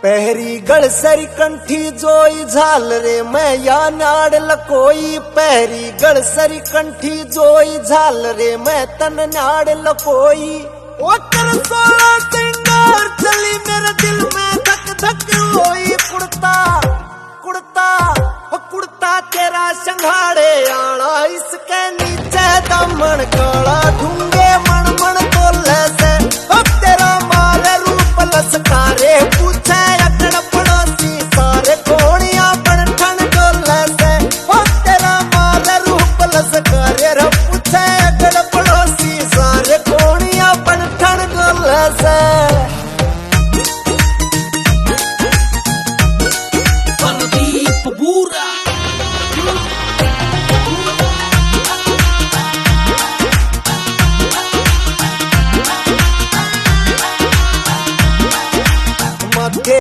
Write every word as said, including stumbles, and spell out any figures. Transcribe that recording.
पहरी गल सरी कंठी जोई झाल रे, मैं या नाड़ लकोई। पहरी गल सरी कंठी जोई झाल रे, मैं तन नाड़ लकोई। ओ कर सोलह सिंगार चली मेरे दिल में धक धक होई। कुड़ता, कुड़ता, ओ कुड़ता तेरा संघाड़े आला, इसके नीचे दामन काला। ढूंढ